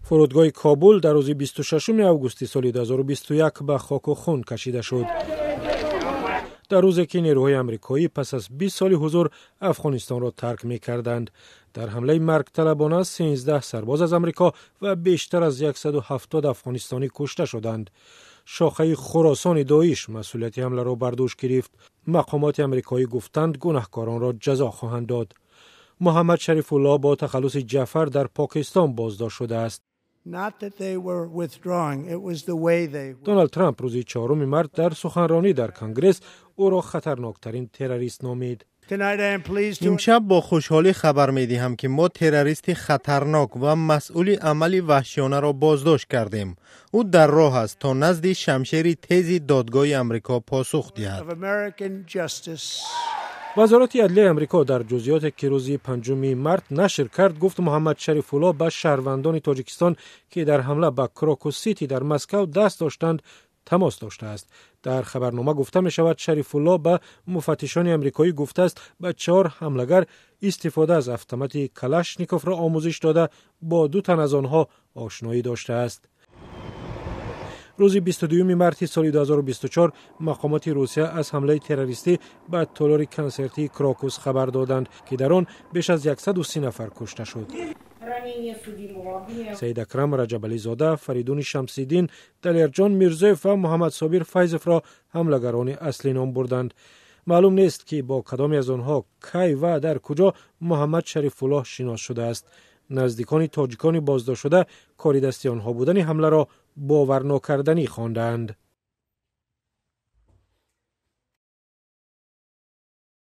Фурудгоҳи Кобул дар рӯзи 26 августи соли 2021 ба хоку хун кашида шуд, дар рӯзе ки нерӯҳои амрикоӣ пас аз 20 соли ҳузур Афғонистонро тарк мекарданд. Дар ҳамлаи маргталабона 13 сарбоз аз Амрико ва бештар аз 170 афғонистонӣ кушта шуданд. Шохаи Хуросони Доиш масъулияти ҳамларо бар дӯш гирифт. Мақомоти амрикоӣ гуфтанд, гунаҳкоронро ҷазо хоҳанд дод. Муҳаммад Шарифулло бо тахаллуси Ҷаъфар дар Покистон боздошт шудааст. Доналд Трамп рӯзи 4 март дар суханронӣ дар Конгресс ӯро хатарноктарин террорист номид. Имшаб бо хушҳолӣ хабар медиҳам, ки мо террористи хатарнок ва масъули амали ваҳшиёнаро боздошт кардем. Ӯ дар роҳ аст, то назди шамшери тези додгоҳи Амрико посух диҳад. Вазорати адлияи Амрико дар ҷузъиёте, ки рӯзи 5 март нашр кард, гуфт, Муҳаммад Шарифулло ба шаҳрвандони Тоҷикистон, ки дар ҳамла ба Крокус Сити дар Москав даст доштанд, тамос доштааст. Дар хабарнома гуфта мешавад, Шарифулло ба муфаттишони амрикоӣ гуфтааст, ба чаҳор ҳамлагар истифода аз автомати Калашниковро омӯзиш дода, бо ду тан аз онҳо ошноӣ доштааст. Рӯзи 22 марти соли 2024 мақомоти Русия аз ҳамлаи террористӣ ба толори консертии Крокус хабар доданд, ки дар он беш аз 130 нафар кушта шуд. Саид Акрам Раҷабализода, Фаридуни Шамсиддин, Далерҷон Мирзоев ва Муҳаммадсобир Файзовро ҳамлагарони аслӣ ном бурданд. Маълум нест, ки бо кадоме аз онҳо, кай ва дар куҷо Муҳаммад Шарифуллоҳ шинос шудааст. Наздикони тоҷикони боздоштшуда кори дасти онҳо будани ҳамларо боварнокарданӣ хондаанд.